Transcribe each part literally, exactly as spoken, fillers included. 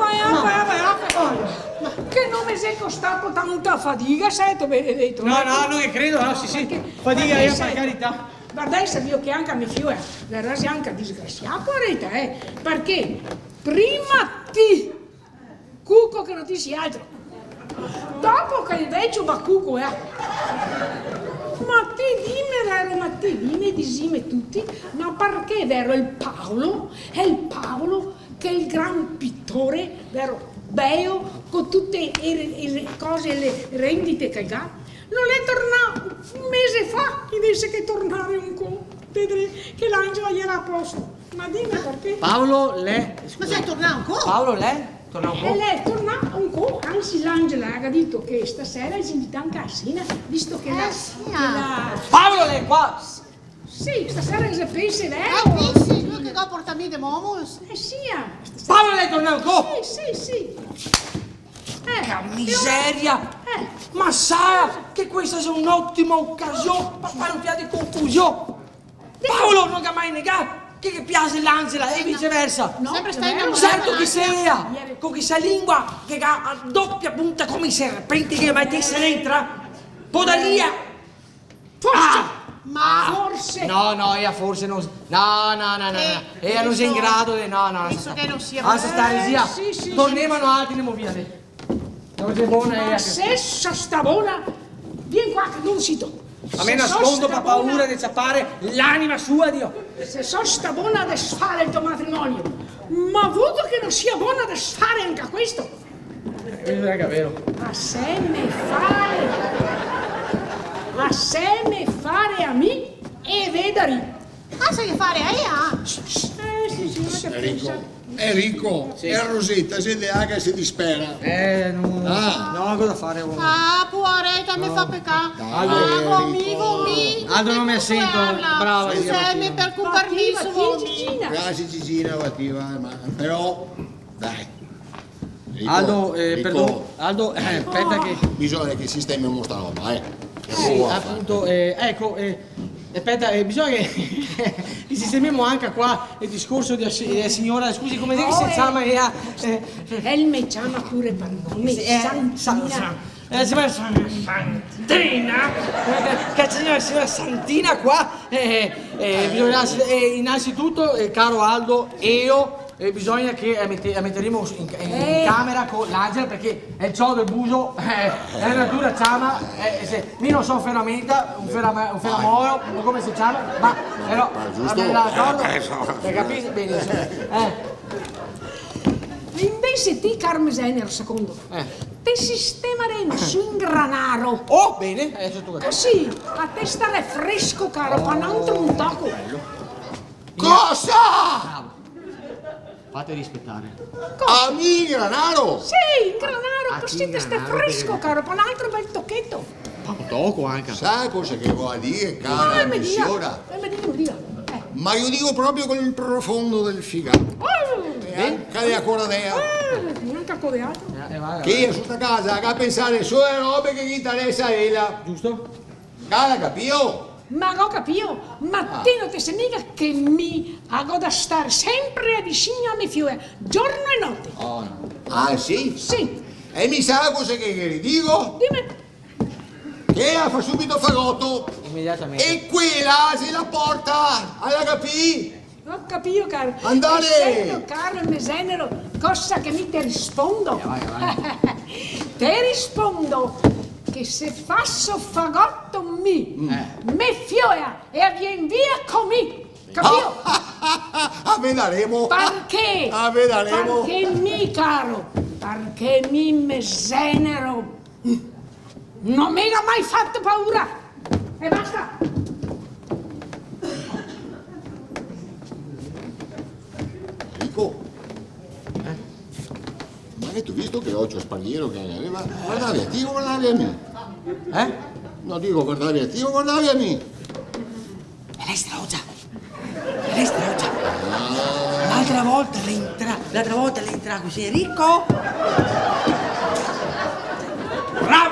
Vai, vai, vai, vai, vai. Che no me xe costà tanta fadiga, seto benedeto. No, no, no ghe credo, no, sì, sì. Parché, fadiga, parché, eh, par carità. Vardè, savìo che anca me fiola, eh, la rase anca disgrasià, poareta, eh, parché prima ti cuco che no ti si altro. Dopo che el vecio bacuco, eh. Ma ti dime, vero, ma ti dime, disime tuti, ma parché, vero, el Paolo, el Paolo, che el gran pitore, vero, beo, co tute e re-, e re-, cose, le rendite che el ga, no l'è tornà un mese fa, invese che tornare ancò, vedrè che l'Angela iera a posto. Ma dime parché. Paolo l'è, ma scusa. L'è tornà ancò? Paolo l'è tornà ancò? Eh, l'è tornà ancò, ansi l'Angela la ga dito che stasera i se invita anca a sena, visto che la, eh, sì, che la... Paolo l'è qua! Sì, stasera se pensa, vero? Eh, sì, sì, lu che ga portà mi de Momus. Eh, sì, ah, stasera. Paolo l'è tornà ancò? Sì, sì, sì. Eh, che miseria! Eh. Ma sa che questa xe un'otima ocasion par fare un fià de confusion? Paolo no ga mai negà che ghe piase l'Angela e viceversa. No, sempre stai inamorà. Certo che sì, co questa lingua che ga a dopia punta come i serpenti che mai te se entra. Podaria. Forse. Ah! Ma forse. No, no, ea forse no. No, no, no, no, no. Ea no xe in grado de, no, no, lasa stare. Lasa stare, zia. Sì, sì, tornemo, sì, noaltri ndemo via, dai. No xe bona, ea. Ma se so sta bona, vien qua che no sito. A me nascondo par paura de ciapare l'anima sua, Dio. Se so sta bona a desfare el to matrimonio, ma vuto che no sia bona a desfare anca questo? Eh, questo xe anca vero. Laseme fare, laseme fare a mi e vedari. Laseme fare a ea. Eh, sì, sì, ma che pensa? Enrico, sì. E Roseta, xe de là che se dispera. Eh, no, no, cosa fare, oh? Ah, poareta, me fa pecà. Dai, Enrico. Ah, mi, mi. Aldo, no me sento brava io. Sì, me, par compromeso, mi. Grazie, Gigina, va ti, va, ma però, dai. Rico, Aldo, eh, Rico. Perdon, Aldo, eh, speta che... Bisogna che sistememo sta roba, eh. Sì, apunto, eh, eco, eh, speta, eh, bisogna che, che sistememo anca qua el discorso dea si-, dea siora, scusi, come se ciama ea? Eh, el me ciama pure par nome, sì, eh, Santina. Sa-, sa-, eh, siora San-, Santina? Eh, che siora, siora Santina qua, eh, eh, bisogna, eh, innanzituto, eh, caro Aldo, eo E bisogna che, eh, mete-, eh, meteremo in, in, in camera co l'Angela, parché el ciò del buso, eh, xe na dura ciama, eh, se, mi no so feramenta, un ferama-, un feramoro, o come se ciama, ma, però, va ben, d'accordo? Eh, eh, so. Te capisi? Benisimo. Eh. Invese ti, caro me zenero secondo, eh, te sistemaremo su un granaro. Oh, ben, eh, deso ti. Cusì, a te starà fresco, caro, par un altro un toco. Cosa? Bravo. Fate rispetare. Cosa? A mi in granaro? Sì, in granaro, cusì te sta fresco, caro, par un altro bel tocheto. Un toco anca. Sa cosa che vol dir, cara me siora? Eh, me diga, me diga. Eh. Ma lo digo proprio col profondo del figato. Oh! E anca dea coradea. Eh, anca co de altro. Eh, eh, va, va. Che ea su sta casa, che ga da pensare solo a robe che ghe interesa a ela. Giusto? Ga capìo? Ma go capìo, ma ti no te sa miga che mi go da star senpre visin a me fiola, giorno e note. Oh, no. Ah, sì? Sì. E mi sa cosa che, che ghe digo? Dime. Che ea fa subito fagoto. Immediatamente. E quela se la porta, a la capì? Go capìo, caro. Andare! E sento, caro el me zenero, cosa che mi te rispondo? Eh, vai, vai. Te rispondo che se faso fagoto mi, mm, eh, me fiola ea vien via co mi. Capìo? A vedaremo. Parché? A vedaremo. Parché mi, caro, parché mi, me zenero, no me ga mai fato paura! E basta! Enrico? Eh? Ma gheto visto che ocio spariero che la gaveva? Guardavi a ti o guardavi a mi? Eh? No, digo, guardavi a ti o guardavi a mi? E l'è strocia. L'è strocia. L'altra volta l'è entra-, l'altra volta l'è entrà cusì, Enrico! Bravo!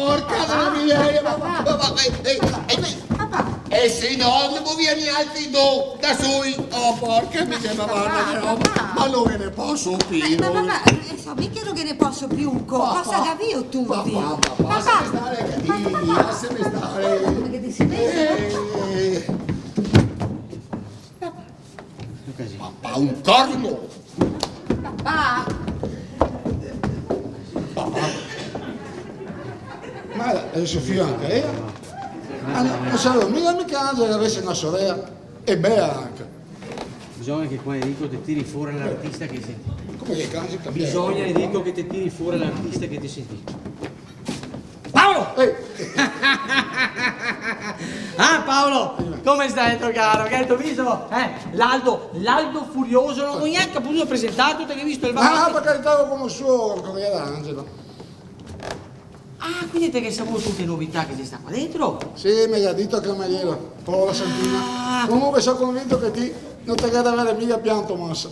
Porca la miseria, ma, ma, ma, eh, eh, eh, E se no, no vien nialtri do da soli. Oh, porca miseria, ma varda che roba. Ma no ghe ne poso pì, no. Ma, ma, ma, eh, so mi che no ghe ne poso pì, co-, cosa gavìo tuti? Papà, papà, lasame stare, che ti, lasame stare. Ma che ti si pensa? Eh. Papà, un corno! Papà! Papà! Ma xe so fia anca ela? Ah, no, no savevo miga, miga che Angela gavese na sorela, e bela anca. Bisogna che qua, Enrico, te tiri fora l'artista che te senti. Come che cambia? Bisogna, Enrico, che te tiri fora l'artista che te senti. Paolo! Eh. Ah, Paolo, come stai, caro? Che xe el to viso? Eh, l'Aldo, l'Aldo furioso, no go gnanca potuo presentarlo, te ghe visto el... Ah, par carità, go conosuo el cameriere Angelo. Ah, quindi te ghe savuo tute le novità che xe sta qua dentro? Sì, me ga dito el cameriere, povera Santina. Ah. Comunque so convinto che ti no te ghe da aver miga pianto masa.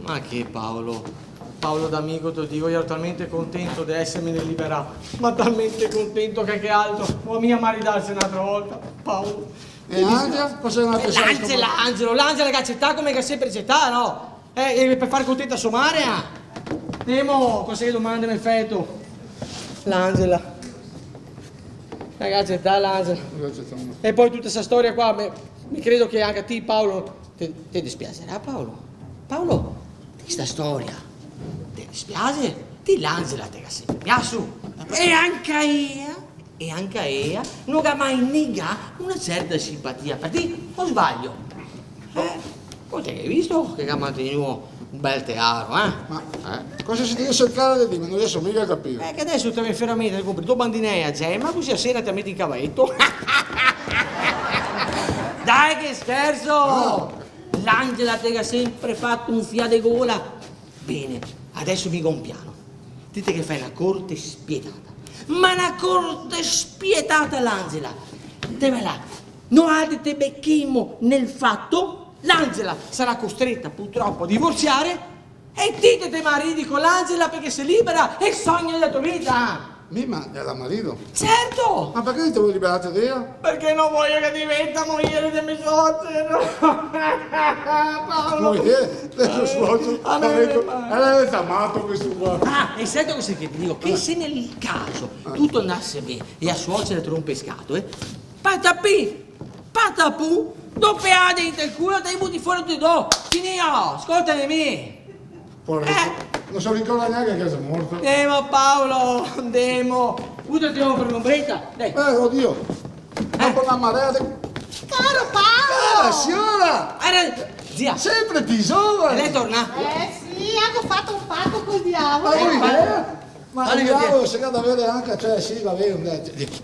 Ma che, Paolo? Paolo, d'amigo te lo digo, mi ero talmente contento de esermene liberà, ma talmente contento che, che altro, no go mia da maridarme n'altra volta, Paolo. E Angela? Cosa xe, n'altra storia? L'Angela, Angelo, l'Angela che ga acetà come che ga senpre acetà, no? Eh, e par far contenta so mare, ah? Ndemo, cosa che domande me feto? L'Angela. La ga acetà l'Angela. La ga acetà. E po' tuta sta storia qua, me, me credo che anca a ti, Paolo, te, te dispiaserà, Paolo. Paolo, ti sta storia te dispiase? Ti l'Angela te ga senpre piasu. E anca ea, e anca ea, no ga mai negà na certa sinpatia par ti, o sbalio? Eh? Te ghe visto che ga mantegnuo un bel tearo, eh? Ma cosa te si cercando de dirme? No riesco miga a capir. Eh, che deso te vien feramente, te compri do bandinee a Gema, cusì a sera te la meti in cavaeto. Dai, che scherso! Ah. L'Angela te ga senpre fato un fià de gola. Ben, deso mi go un piano. Ti te ghe fa na corte spietata. Ma na corte spietata, l'Angela. Te va là. Noaltri te bechemo nel fato. L'Angela sarà costreta purtropo a divorsiare e ti te, te maridi co l'Angela parché te si libera e sogni dela to vita. Mi, ma la marido? Certo! Ma parché ti te vol liberarte de ea? Parché no vojo che diventa moiere de me suocero. Paolo. Moiere de me suocero? Ah, ma eco, ma ela xe mato questo qua. Ah, e senti cosa che te digo? Che se nel caso tuto andase ben e la suocera te ronpe le scatole, patapì, patapù, do peade inte el culo, te i buti fora tuti e do. Finìo, scoltame mi. Povero, eh, no se ricorda gnanca che xe morto. Ndemo, Paolo, ndemo. Butati fora l'ombreta, dai. Eh, odio. Eh. Dopo na marea de... Caro Paolo! Cara siora! Era, zia. Senpre pì zovane! L'è tornà. Eh sì, go fato un pato col diavolo. Ma voi, eh? Ma el diavolo se ga da aver anca, cioè, sì, va ben, dai, dai.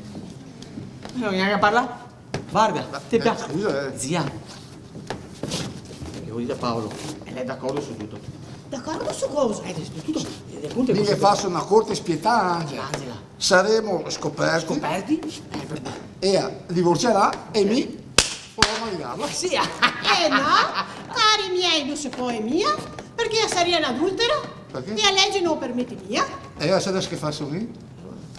No, gnanca parlà. Varda, te piaxe? Scusa, eh. Zia. Ghe go dito a Paolo, e l'è d'acordo su tuto. D'acordo su cosa? Eh, su tuto. Eh, apunto, mi ghe faso na corte spietà, Angela. Angela. Saremo scoperti. Scoperti? Eh, per... Ea divorsiarà e mi podarò maridarla. Sì. Eh no, cari miei, no se pol mia, parché ea saria n'adultera. Parché? E la lege no permete mia. E ea sa deso che faso mi?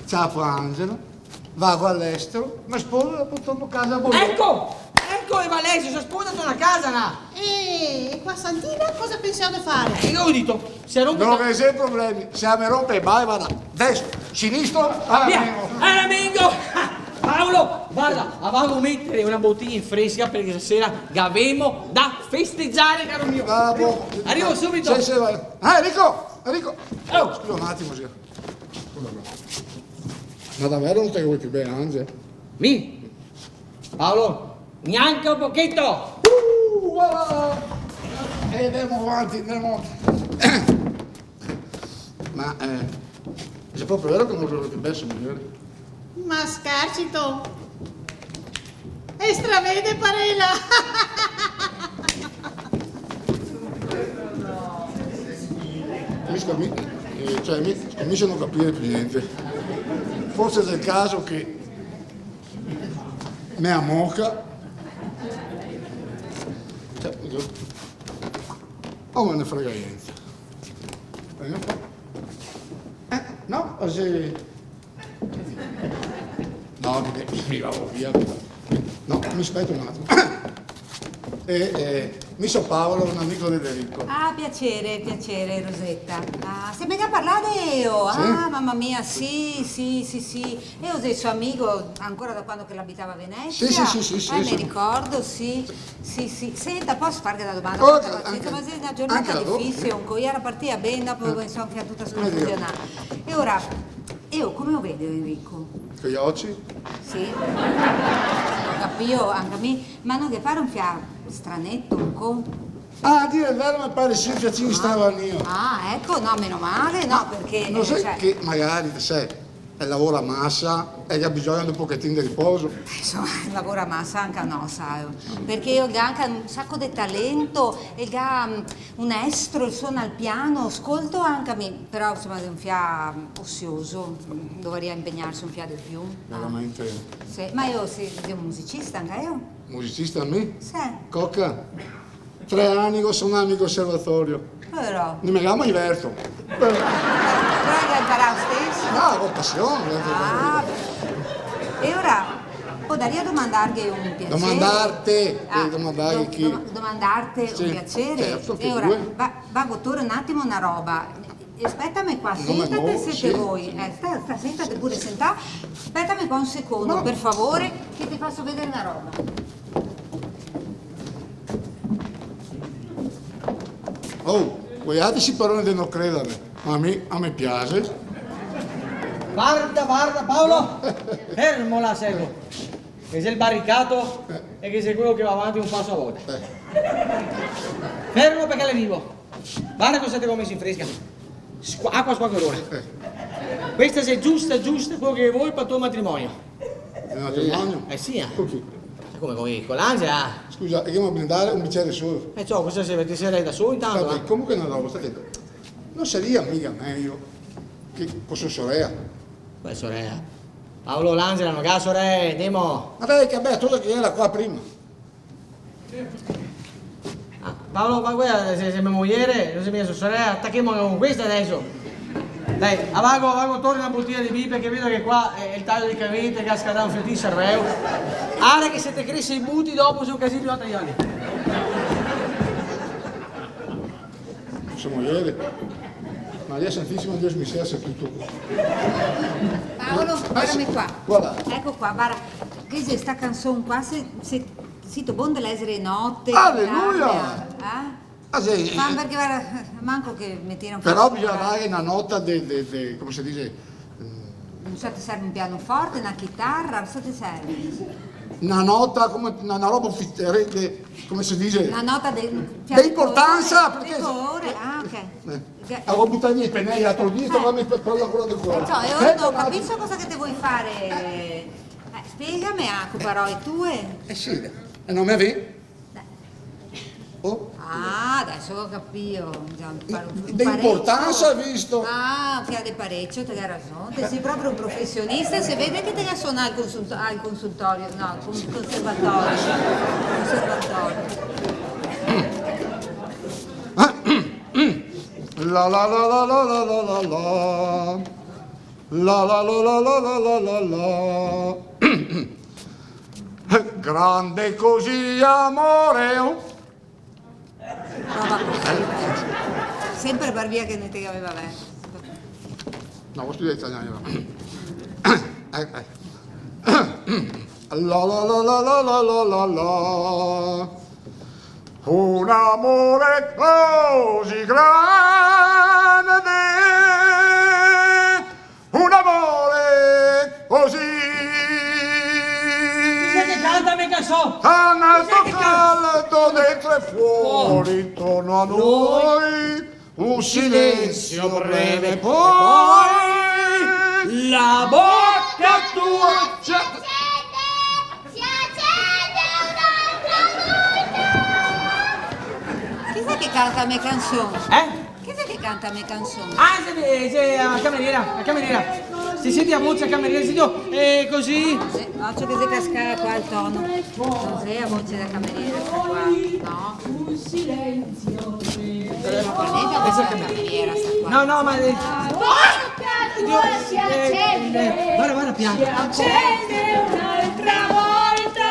Ciapo Angela. Vago a l'estero, me sposo e dopo torno casa a Bologna. Eco! Eco, e va a l'estero, se sposa, torna casa, na! E, e qua Santina cosa pensea de fare? E che go dito? Se rompe... No ghe xe problemi, se la me rompe, basta, varda. Destro, sinistro, via! Aramengo! Aramengo! Paolo, varda, vago a meter na botilia in fresca parché stasera gavemo da festegiare, caro mio. Ah, bon. Arivo subito. Sì, sì, va. Ah, Enrico! Enrico! Oh! Scusa un atimo, sì. Scusa, ma, ma davero no te vol pì ben, Angela? Mi? Paolo, gnanca un pocheto! Uh, va, va, va. E ndemo avanti, ndemo. Ma, eh, xe proprio vero che no te vol pì ben, siora? Ma scherzi ti? E stravede, parela! Mi scomi-, eh, cioè, mi scomincio a no capir pì gnente. Forse xe el caso che me amoca. Cioè, io, o me ne frega gnente. Eh, no, o se No, mi, mi vao via. No, Mi speta un atimo. Eh, eh, mi so Paolo, un amico de Enrico. Ah, piaser, piaser, Roseta. Ah, se me ga parlà de eo? Sì. Ah, mama mia, sì, sì, sì, sì. Eo xe so amico ancora da quando che l'abitava a Venesia. Sì, sì, sì, sì, eh, sì, me ricordo, sì. Sì, sì. Senta, poso farghe na domanda? Oh, porta paziensa, anca, ma xe na giornata dificile, anca dopo, eh. Anca eo iera partìa ben, dopo, eh, me so anfià tuta sconfusionà. E ora, eo come lo vedo Enrico? Coi oci? Sì. Go capìo, anca mi, ma no ghe pare un fià straneto, un co? Ah, a dir el vero, me pare sì, un fiatin strano. Ah, eco, no, meno male, no, parché, no, eh, so, cioè, che magari, te sa, el lavora masa e el ga bisogno de un pochetin de riposo. Insoma, el lavora masa anca no, sa, parché el ga anca un saco de talento, el ga, mm, un estro, el sona el piano, scolto anca mi, però, insoma, xe un fià osioso, dovaria inpegnarse un fià de più. Ah. Veramente. Sì, ma eo, sì, xe un musicista anca eo. Musicista mi? Sì. Coca? Tre ani che so ndà al conservatorio. Però. No me ga mai verto. Però te ga inparà lo steso? No, co pasion, eh. Ah, beh. E ora, podaria domandarghe un piaser? Domandarte, ah, eh, domandarghe do-, chi? Dom-, domandarte un piaser? Sì, certo, tuti e due. E ora, va-, vago tor un atimo na roba. E spetame qua, sentate se te voi. Eh, sta, sta, sentate pure sentà. Spetame qua un secondo, per favore, che te faso vedar na roba. Oh, voialtri sì paroni de no crederme, ma a mi, a me piaxe. Varda, varda, Paolo! Fermo là, seco. Che xe el baricato e che xe queo che va avanti un paso a volta. Eh. Fermo parché l'è vivo. Varda cosa te go meso in fresca. Squa-, acua squacorona. Eh. Questa xe giusta, giusta, queo che te vol par to matrimonio. El matrimonio? Eh sì, eh. Co chi? Ma come, co chi? Co l'Angela? Scusa, e che me vol brindar un bicer solo? Eh, ciò, cosa xe, te sarà da solo intanto, eh? Vabè, comunque na roba, sta che... No saria miga mejo che co so sorela? Quale sorela? Paolo, l'Angela no ga sorele, ndemo. Ma dai, che bela, tola che iera qua prima. Ah, Paolo, ma varda, se, se me mojer no xe miga so sorela, tachemo co questa deso. Dai, a vago, a vago tor na botilia de vin, parché vedo che qua, eh, el tajo de cavei te ga scadà un fiatin el serveo. Ara che se te crese i buti dopo xe un casin de tajarli. So mojer. Maria Santisima, Dio mio, se tuto qua. Paolo, eh, varda qua. Varda. Eco qua, varda. Che xe sta canson qua, se, se, sito bon de lèzare le note, Aleluia! Eh? Ah, sì. Ma parché, varda, manco che me tira un... Però bisogna dare na nota de, de, de, come se dixe? Mm. No so, te serve un pianoforte, na chitara, cosa te serve? Na nota, come, na, na roba ufi-, re-, de, come se dixe? Na nota de, de importansa, parché... De colore, ah, ok. Eh. Che... Gavevo butà via i penei l'altro dì, eh, trovami per, per la quela del colore. Eh, ciò, eo no capiso cosa che te vol fare. Eh, spiegame, Jacopo, però, e tue? Eh sì, e no me ve... Oh. Ah, deso go capìo. Già, un par-, un parecio. De importansa, visto? Ah, che xe de parecio, te ga rason. Te si proprio un profesionista, se vede che te ga sonà al consulto-, al consultorio, no, al con-, conservatorio. Conservatorio. La la la la. La la la la. Grande così amore, oh. Roba cusì. Sempre par via che no te gaveva verso. No, go studià italian mi. Eh, eh. La la la. Un amore così grande, un amore così... Chi xe che canta me canson? Tanto caldo dentro e fuori, intorno a noi, un silenzio breve, poi la bocca tua. Si acende, si acende un'altra volta. Chi xe che canta me canson? Eh? Chi xe che canta me canson? Ah, xe, xe la cameriera, la cameriera. Se sente la voce dela cameriera, sentì, eh, cusì. Eh, ocio che xe cascà qua el tono. No xe la voce dela cameriera, sta qua, no? Xe veramente la voce dela cameriera, sta qua. No, no, ma, eh, Dio, eh, eh, varda, varda, piano. Si acende un'altra volta.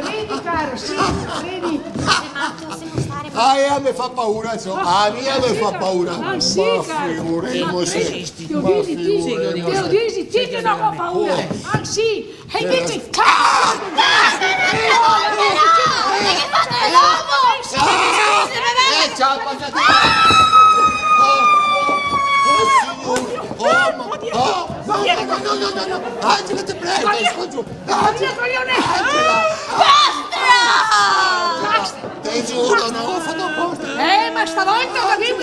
Ridi, caro, sì, ridi. Ah, eh, me fa paura, insoma. Ah, mi me fa paura. Ah, sì, caro. Ma figuremose. Te lo disi ti, te lo disi ti che no go paura. Ah, sì. E invese... Eh, ciao, pasa via. Oh, oh, oh, signor. Oh, ma, oh, no, no, no, no, no. Angela, te prego, scusa. Angela. Angela. Basta! Te giuro, no go fato aposta. Eh, ma stavolta lo devo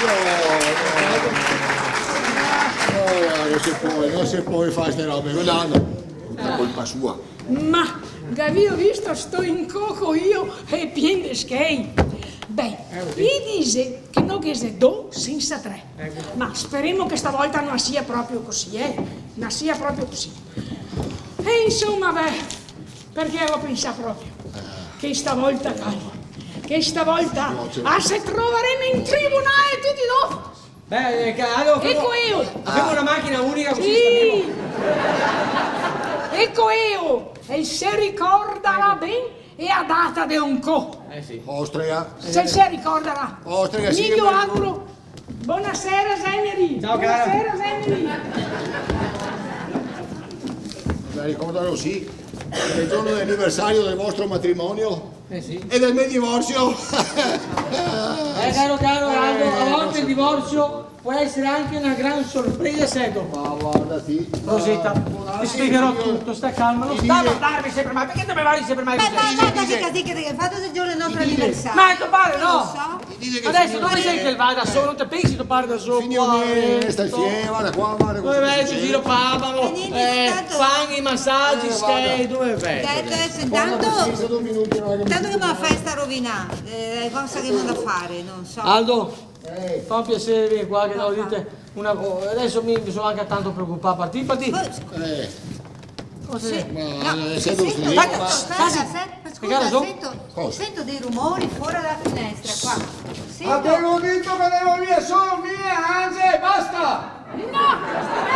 No, no, no, no se pol, no se pol far ste robe, no, no. Xe colpa sua. Ma, gavìo visto sto incoco io, xe pien de schei. Ben, i dixe che no ghe xe do sensa tre. Ma speremo che stavolta no sia proprio cusì, eh? No sia proprio cusì. E insoma, beh, parché go pensà proprio che stavolta, caro, che stavolta a se trovaremo in tribunale tuti do. Beh, eh, ca-, alora, eco femo, eo. Femo na machina unica, cusì sta bene. Eco eo. El se ricordarà ben e a data de onco. Eh, sì. Ostrega. Se, se ricordarà. Ostrega, sì. Mi ghe lo auguro. Bonasera, Zeneri. Ciao, cara. Bonasera, Zeneri. Me ricordarò, sì. El giorno de l'aniversario del vostro matrimonio. Eh, sì. E del me divorzio. Eh, caro, caro Aldo, a volte el divorzio pol esare anca na gran sorpresa, seto. Ma varda ti. Roseta, te spiegherò tuto, sta calma, no sta vardarme senpre male, parché te me vardi senpre male cusì? Ma, ma, ma, ma che casino che te ghe fato el giorno del nostro aniversario? Ma to pare, no? Lo so. Deso dove xe che el va da solo? No te pensi to pare da solo? Finio qua, eh, sta insieme, varda qua, varda qua. Dove xe che el va in giro, papà, mo? E gnente, eh, tanto fan i masagi, eh, schei, dove xe? Dai, adeso, intanto, intanto che me la fa sta rovinà, eh, cosa che gavemo da fare, no so. Aldo, eh, fa un piasere, vien qua, che devo dirte una co-, deso mi, mi so anca tanto preocupà par ti, par ti. Scusa. Eh. Cosa xe? Sì. Ma, no, eh, sì, sento, sì, sento, sento, varda, ma, scusa, ma, scusa, sento, cosa? Sento dei rumori fora dala finestra, qua. Sento. Gavevo dito che devo via solo mi e Angela, basta! No! Ma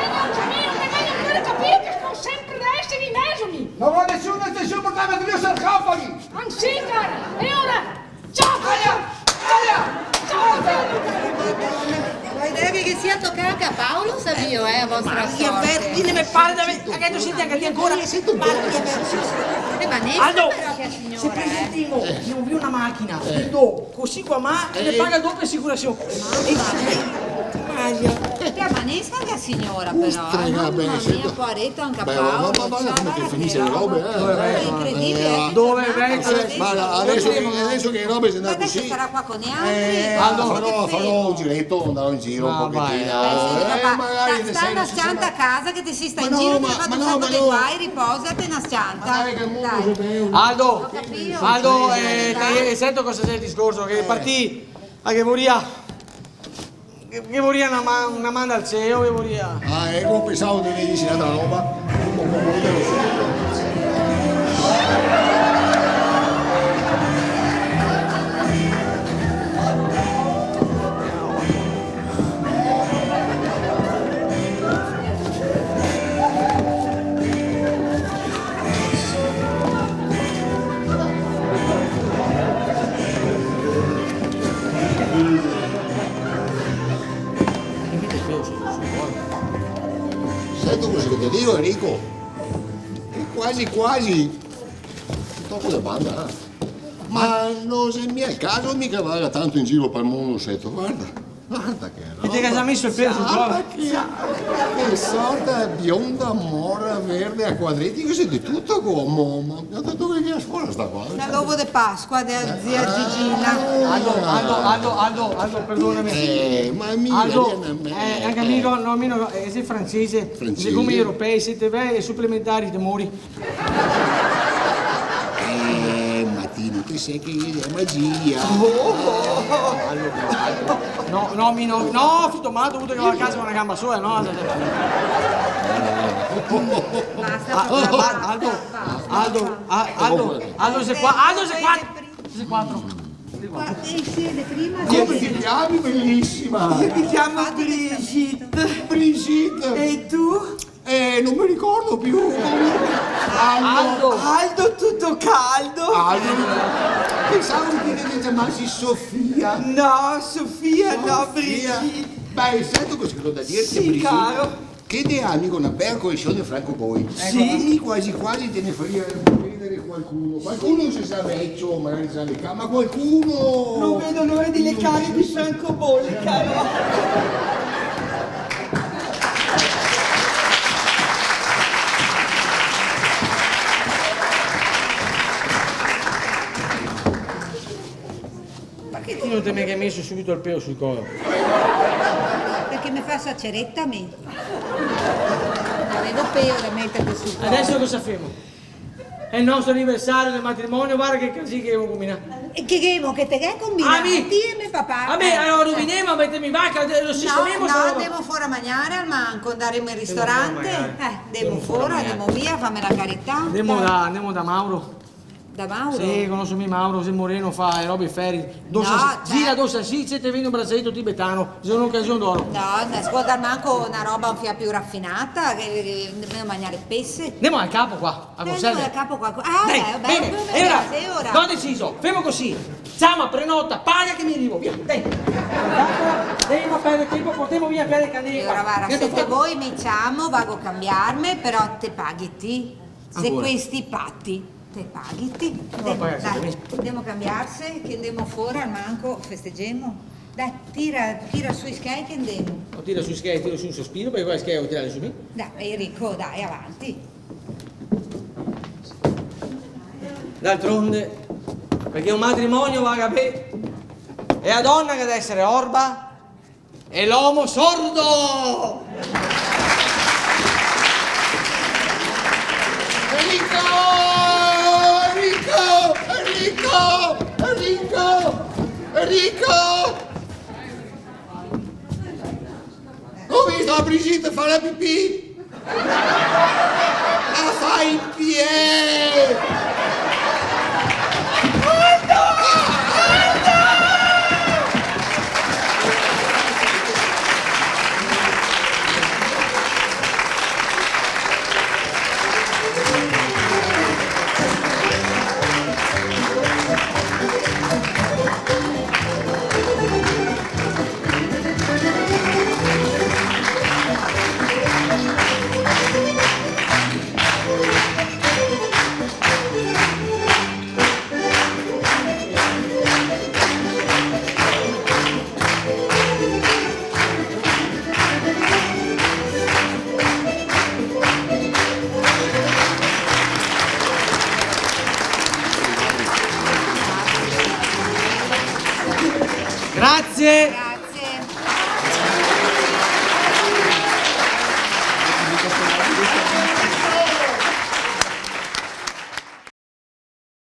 no, Gianino, te devi ancora capire che sto senpre da esare in mezo, mi! No vo nesuna atension, portame drio sarcofagi! Anzi, cara, e ora? Ciao! Aia! Aia! Ciao! Ma deve che sia tocà anca a Paolo, savìo, eh, a vostra sorte. Maria Vergine, me pare de aver, anca ti senti anca ti ancora? Maria Vergine. Eh, ma Aldo, però che signora, se presentemo, eh, no vio na machina, eh, vedo, cusì qua, ma, eh, ne paga dopo asicurasion. Mama mia. Maria. Che amanesca anca signora, però, eh. Ostrega, mama mia, poareto anca Paolo, ma, ma varda come che finise le robe, eh. Xe incredibile, eh. Dove xe? Varda, deso che, deso che le robe xe andà cusì. Ma deso sarà qua co nealtri? Eh, farò, farò un gireto, andarò in giro un pochetin. Eh, sì, papà, magari sta, sta na s-cianta a casa, che te si stà in giro, te ga fato un saco de guai, riposate, na s-cianta. Ma dai, che el mondo xe bel. Aldo, Aldo, eh, te, sento cosa xe el discorso, che par ti, ah, che voria Che, che voria na man, na man dal cielo, che voria. Ah, eco, pensavo che me disi n'altra roba. Senti cosa che te digo, Enrico? Che quasi quasi te toco de banda, eh? Ma no xe mia el caso mi che vaga tanto in giro pal mondo, seto, varda, varda che E te ga za meso el pelo sul colo? Che, che sorta, bionda, mora, verde, a quadreti, che xe de tuto qua, mama. Dove che a scola sta qua? Na l'ovo de Pasqua dea zia Gigina. Aldo, Aldo, Aldo, Aldo, Aldo, perdoname. Eh, ma mi, Aldo, eh, anca mi no, no, mi no, eh, xe francese. Francese. Sicome i europei, se te ve ai suplementari te mori. Eh, ma ti no te sè che xe magia. Oh, oh, oh. Aldo, Aldo. No, no, mi no, no, fito mato, vuto che va a casa co na gamba sola, no? Basta, ah, oh, basta, ah, Aldo, basta, Aldo, basta. Ah, Aldo, Aldo, xe qua, Aldo, xe qua. Xe qua. Qua, eh, sì, le prima. Come ti chiami, belisima? Io mi chiamo Brigitte. Brigitte. E tu? Eh, no me ricordo più. Aldo. Aldo. Aldo tuto caldo. Aldo. Pensavo che te te ciamasi Sofia. No, Sofia no, Brigitte. Beh, senti cosa che go da dirte, sì, Brigitte, caro. Che te ami co na bela colesione de francobolli. Sì. Eco, mi quasi quasi te ne faria vedere qualcuno. Qualcuno se sa vecio, magari sa lecare, ma qualcuno... Non vedo l'ora di leccare i francobolli, caro. Parché ti no te me ga meso subito el pelo sul colo? Parché me faso a cereta, mi. No gavevo pelo da meterme sul colo. Deso cosa femo? Xe el nostro aniversario del matrimonio, varda che casin che ghemo combinà. E che ghemo, che te ghè combinà? Ah, mi? Ti e me papà. Vabè, eh, alora, eh, rovinemo, metemo in vaca, lo sistememo, no, sta roba. Ndemo fora a magnare, almanco, ndaremo in ristorante. Ndemo fora a magnare. Eh, ndemo fora, ndemo via, fame la carità. Ndemo da, ndemo da Mauro. Da Mauro? Sì, conoso mi Mauro, xe moreno, fa e robe feri. No, cioè, gira do salsice, te vende un braceto tibetano, xe un'ocasion d'oro. No, no, scolta, almanco na roba un fià più rafinata, che, che ndemo a magnare pese. Ndemo al capo qua, a Gosele. Ndemo al capo qua. Ah, dai, beh, bene, beh, e ora, e ora? Go deciso, femo cusì. Ciama, prenota, paga che mi rivo, via, dai. Ndemo a perdere tenpo, portemo via a perdere canei. E ora, varda, se te voi mi ciamo, vago a cambiarme, però te paghi ti. Ancora. Se questi pati. Te paghi ti. No, dai, dai, ndemo a cambiarse, che ndemo fora, almanco festegemo. Dai, tira, tira su i schei che ndemo. No, tira su i schei, tiro su un sospiro, parché qua i schei i go tirà su mi. Dai, Enrico, dai, avanti. D'altronde, parché un matrimonio vaga ben, e a dona che ga da esare orba, e l'omo sordo! Enrico! Enrico! Enrico! Enrico! Enrico! Go visto a Brigitte far la pipì! La fa in pie! Grazie.